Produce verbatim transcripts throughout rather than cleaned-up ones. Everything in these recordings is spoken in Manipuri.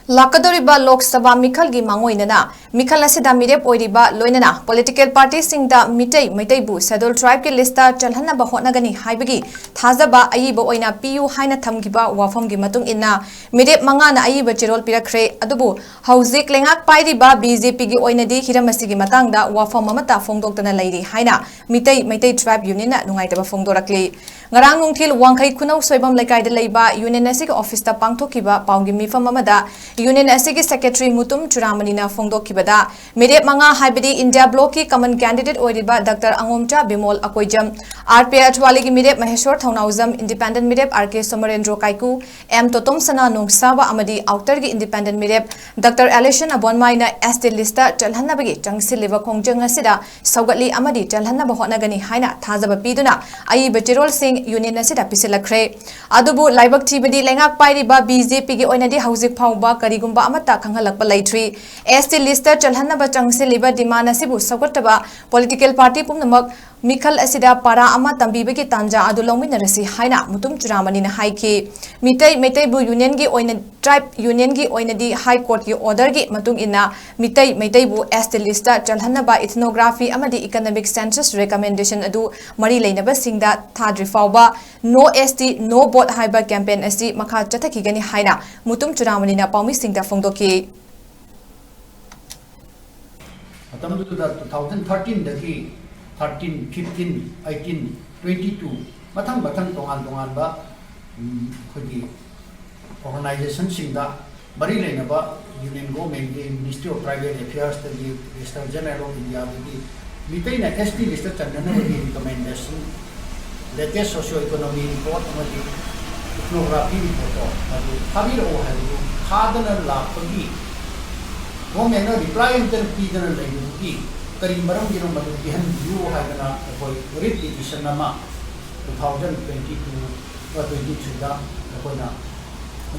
ꯂꯥꯛꯀꯗꯧꯔꯤꯕ ꯂꯣꯛ ꯁꯚꯥ ꯃꯤꯈꯜꯒꯤ ꯃꯥꯡꯑꯣꯏꯅꯅ ꯃꯤꯈꯜ ꯑꯁꯤꯗ ꯃꯤꯔꯦꯞ ꯑꯣꯏꯔꯤꯕ ꯂꯣꯏꯅꯅ ꯄꯣꯂꯤꯇꯤꯀꯦꯜ ꯄꯥꯔꯇꯤꯁꯤꯡꯗ ꯃꯤꯇꯩ ꯃꯩꯇꯩꯕꯨ ꯁꯦꯗꯨꯜ ꯇ꯭ꯔꯥꯏꯕꯀꯤ ꯂꯤꯁꯇ ꯆꯜꯍꯟꯅꯕ ꯍꯣꯠꯅꯒꯅꯤ ꯍꯥꯏꯕꯒꯤ ꯊꯥꯖꯕ ꯑꯏꯕ ꯑꯣꯏꯅ ꯄꯤꯌꯨ ꯍꯥꯏꯅ ꯊꯝꯈꯤꯕ ꯋꯥꯐꯝꯒꯤ ꯃꯇꯨꯡ ꯏꯟꯅ ꯃꯤꯔꯦꯞ ꯃꯉꯥꯅ ꯑꯏꯕ ꯆꯦꯔꯣꯜ ꯄꯤꯔꯛꯈ꯭ꯔꯦ꯫ ꯑꯗꯨꯕꯨ ꯍꯧꯖꯤꯛ ꯂꯩꯉꯥꯛ ꯄꯥꯏꯔꯤꯕ ꯕꯤ ꯖꯦ ꯄꯤꯒꯤ ꯑꯣꯏꯅꯗꯤ ꯍꯤꯔꯝ ꯑꯁꯤꯒꯤ ꯃꯇꯥꯡꯗ ꯋꯥꯐꯝ ꯑꯃꯠꯇ ꯐꯣꯡꯗꯣꯛꯇꯅ ꯂꯩꯔꯤ ꯍꯥꯏꯅ ꯃꯤꯇꯩ ꯃꯩꯇꯩ ꯇ꯭ꯔꯥꯏꯕ ꯌꯨꯅꯤꯌꯟꯅ ꯅꯨꯡꯉꯥꯏꯇꯕ ꯐꯣꯡꯗꯣꯔꯛꯂꯤ꯫ ꯉꯔꯥꯡ ꯅꯨꯡꯊꯤꯜ ꯋꯥꯡꯈꯩ ꯈꯨꯅꯧ ꯁꯣꯏꯕꯝ ꯂꯩꯀꯥꯏꯗ ꯂꯩꯕ ꯌꯨꯅꯤꯌꯟ ꯑꯁꯤꯒꯤ ꯑꯣꯐꯤꯁꯇ ꯄꯥꯡꯊꯣꯛꯈꯤꯕ ꯄꯥꯎꯒꯤ ꯃꯤꯐꯝ ꯑꯃꯗ ꯌꯨꯅꯤꯌꯟ ꯑꯁꯤꯒꯤ ꯁꯦꯀ꯭ꯔꯦꯇꯔꯤ ꯃꯨꯇꯨꯝ ꯆꯨꯔꯥꯃꯅꯤꯅ ꯐꯣꯡꯗꯣꯛꯈꯤꯕꯗ, ꯃꯤꯔꯦꯞ ꯃꯉꯥ ꯍꯥꯏꯕꯗꯤ ꯏꯟꯗꯤꯌꯥ ꯕ꯭ꯂꯣꯛꯀꯤ ꯀꯃꯟ ꯀꯦꯟꯗꯤꯗꯦꯠ ꯑꯣꯏꯔꯤꯕ doctor ꯑꯉꯣꯝꯆꯥ Bimol Akoijam, R P I ꯑꯊ꯭ꯋꯥꯂꯤꯒꯤ ꯃꯤꯔꯦꯞ ꯃꯍꯦꯁꯣꯔ ꯊꯧꯅꯥꯎꯖꯝ, ꯏꯟꯗꯤꯄꯦꯟꯗꯦꯟꯠ ꯃꯤꯔꯦꯞ ꯑꯥꯔ ꯀꯦ ꯁꯣꯃꯔꯦꯟꯗ꯭ꯔꯣ ꯀꯥꯏꯀꯨ, ꯑꯦꯝ ꯇꯣꯇꯣꯝ ꯁꯅꯥ ꯅꯣꯡꯁꯥꯕ ꯑꯃꯗꯤ ꯑꯥꯎꯇꯔꯒꯤ ꯏꯟꯗꯤꯄꯦꯟꯗꯦꯟꯠ ꯃꯤꯔꯦꯞ ꯗꯥꯛꯇꯔ ꯑꯦꯂꯤꯁꯟ ꯑꯕꯣꯟꯃꯥꯏꯅ ꯑꯦꯁ ꯇꯤ ꯂꯤꯁꯇ ꯆꯜꯍꯟꯅꯕꯒꯤ ꯆꯪꯁꯤꯜꯂꯤꯕ ꯈꯣꯡꯖꯪ ꯑꯁꯤꯗ ꯁꯧꯒꯠꯂꯤ ꯑꯃꯗꯤ ꯆꯜꯍꯟꯅꯕ ꯍꯣꯠꯅꯒꯅꯤ ꯍꯥꯏꯅ ꯊꯥꯖꯕ ꯄꯤꯗꯨꯅ ꯑꯏꯕ ꯆꯦꯔꯣꯜꯁꯤꯡ ꯌꯨꯅꯤꯌꯟ ꯑꯁꯤꯗ ꯄꯤꯁꯤꯜꯂꯛꯈ꯭ꯔꯦ꯫ ꯑꯗꯨꯕꯨ ꯂꯥꯏꯕꯛ ꯊꯤꯕꯗꯤ ꯂꯩꯉꯥꯛ ꯄꯥꯏꯔꯤꯕ ꯕꯤ ꯖꯦ ꯄꯤꯒꯤ ꯑꯣꯏꯅꯗꯤ ꯍꯧꯖꯤꯛ ꯐꯥꯎꯕ ꯀꯔꯤꯒꯨꯝꯕ ꯑꯃꯠꯇ ꯈꯪꯍꯜꯂꯛꯄ ꯂꯩꯇ꯭ꯔꯤ꯫ ꯑꯦꯁ ꯇꯤ ꯂꯤꯁꯇ ꯆꯜꯍꯟꯅꯕ ꯆꯪꯁꯤꯜꯂꯤꯕ ꯗꯤꯃꯥꯟ ꯑꯁꯤꯕꯨ ꯁꯧꯒꯠꯇꯕ ꯄꯣꯂꯤꯇꯤꯀꯦꯜ ꯄꯥꯔꯇꯤ ꯄꯨꯝꯅꯃꯛ ꯃꯤꯈꯜ ꯑꯁꯤꯗ ꯄꯥꯔꯥ ꯑꯃ ꯇꯝꯕꯤꯕꯒꯤ ꯇꯥꯟꯖꯥ ꯑꯗꯨ ꯂꯧꯃꯤꯟꯅꯔꯁꯤ ꯍꯥꯏꯅ ꯃꯨꯇꯨꯝ ꯆꯨꯔꯥꯃꯅꯤꯅ ꯍꯥꯏꯈꯤ꯫ ꯃꯤꯇꯩ ꯃꯩꯇꯩꯕꯨ ꯌꯨꯅꯤꯌꯟꯒꯤ ꯑꯣꯏꯅ, ꯇ꯭ꯔꯥꯏꯕ ꯌꯨꯅꯤꯌꯟꯒꯤ ꯑꯣꯏꯅꯗꯤ ꯍꯥꯏ ꯀꯣꯔꯠꯀꯤ ꯑꯣꯔꯗꯔꯒꯤ ꯃꯇꯨꯡ ꯏꯟꯅ ꯃꯤꯇꯩ ꯃꯩꯇꯩꯕꯨ ꯑꯦꯁ ꯇꯤ ꯂꯤꯁꯇ ꯆꯜꯍꯟꯅꯕ ꯏꯊꯅꯣꯒ꯭ꯔꯥꯐꯤ ꯑꯃꯗꯤ ꯏꯀꯅꯣꯃꯤꯛ ꯁꯦꯟꯁꯁ ꯔꯤꯀꯃꯦꯟꯗꯦꯁꯟ ꯑꯗꯨ ꯃꯔꯤ ꯂꯩꯅꯕꯁꯤꯡꯗ ꯊꯥꯗ꯭ꯔꯤ ꯐꯥꯎꯕ No S T, No Vote ꯍꯥꯏꯕ ꯀꯦꯝꯄꯦꯟ ꯑꯁꯤ ꯃꯈꯥ ꯆꯠꯊꯈꯤꯒꯅꯤ ꯍꯥꯏꯅ ꯃꯨꯇꯨꯝ ꯆꯨꯔꯥꯃꯅꯤꯅ ꯄꯥꯎꯃꯤꯁꯤꯡꯗ ꯐꯣꯡꯗꯣꯛꯈꯤ꯫ ꯃꯇꯝꯗꯨꯗ two thousand thirteen ꯗꯒꯤ thirteen, fifteen, eighteen, twenty two ꯃꯊꯪ ꯃꯊꯪ ꯇꯣꯉꯥꯟ ꯇꯣꯉꯥꯟꯕ, ꯎꯝ, ꯑꯩꯈꯣꯏꯒꯤ organization ꯁꯤꯡꯗ ꯃꯔꯤ ꯂꯩꯅꯕ Union Government ꯀꯤ Ministry of Tribal Affairs ꯇꯒꯤ, Registrar General of India ꯗꯒꯤ ꯃꯤꯇꯩꯅ S T list ꯇ ꯆꯟꯅꯅꯕꯒꯤ recommendation, latest socio economy report ꯑꯃꯗꯤ ethnography report ꯇꯣ ꯃꯗꯨ ꯊꯥꯕꯤꯔꯛꯎ ꯍꯥꯏꯕꯗꯨ ꯊꯥꯗꯅ ꯂꯥꯛꯄꯒꯤ government ꯅ reply ꯑꯃꯇ ꯄꯤꯗꯅ ꯂꯩꯕꯗꯨꯒꯤ ꯀꯔꯤ ꯃꯔꯝꯒꯤꯅꯣ ꯃꯗꯨ ꯄꯤꯍꯟꯕꯤꯌꯨ ꯍꯥꯏꯗꯅ ꯑꯩꯈꯣꯏ writ petition ꯑꯃ two thousand twenty two, twenty three ꯗ ꯑꯩꯈꯣꯏꯅ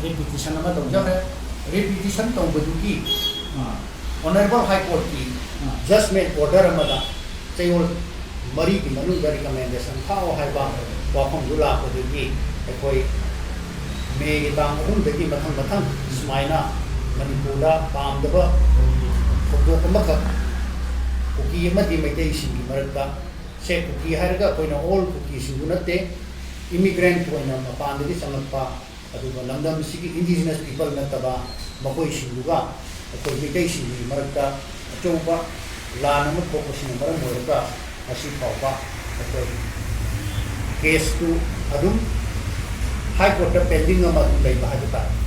writ petition ꯑꯃ ꯇꯧꯖꯈ꯭ꯔꯦ꯫ Writ petition ꯇꯧꯕꯗꯨꯒꯤ, ꯑ, Honourable High Court ꯀꯤ, ꯑ, judgment order ꯑꯃꯗ ꯆꯌꯣꯜ ꯃꯔꯤꯒꯤ ꯃꯅꯨꯡꯗ recommendation ꯊꯥꯎ ꯍꯥꯏꯕ ꯋꯥꯐꯝꯗꯨ ꯂꯥꯛꯄꯗꯒꯤ ꯑꯩꯈꯣꯏ ꯃꯦꯒꯤ ꯇꯥꯡ ꯑꯍꯨꯝꯗꯒꯤ ꯃꯊꯪ ꯃꯊꯪ ꯁꯨꯃꯥꯏꯅ ꯃꯅꯤꯄꯨꯔꯗ ꯄꯥꯝꯗꯕ ꯊꯧꯗꯣꯛ ꯑꯃꯈꯛ ꯀꯨꯀꯤ ꯑꯃꯗꯤ ꯃꯩꯇꯩꯁꯤꯡꯒꯤ ꯃꯔꯛꯇ, ꯁꯦ, ꯀꯨꯀꯤ ꯍꯥꯏꯔꯒ ꯑꯩꯈꯣꯏꯅ all ꯀꯨꯀꯤꯁꯤꯡꯗꯨ ꯅꯠꯇꯦ, immigrant ꯑꯣꯏꯅ ꯃꯄꯥꯟꯗꯒꯤ ꯆꯪꯂꯛꯄ, ꯑꯗꯨꯒ ꯂꯝꯗꯝꯁꯤꯒꯤ indigenous people ꯅꯠꯇꯕ ꯃꯈꯣꯏꯁꯤꯡꯗꯨꯒ ꯑꯩꯈꯣꯏ ꯃꯩꯇꯩꯁꯤꯡꯒꯤ ꯃꯔꯛꯇ ꯑꯆꯧꯕ ꯂꯥꯟ ꯑꯃ ꯊꯣꯛꯄꯁꯤꯅ ꯃꯔꯝ ꯑꯣꯏꯔꯒ ꯉꯁꯤ ꯐꯥꯎꯕ ꯑꯩꯈꯣꯏ caseꯇꯨ ꯑꯗꯨꯝ High Courtꯇ pending ꯑꯃ ꯑꯗꯨꯝ ꯂꯩꯕ ꯍꯥꯏꯕ ꯇꯥꯔꯦ꯫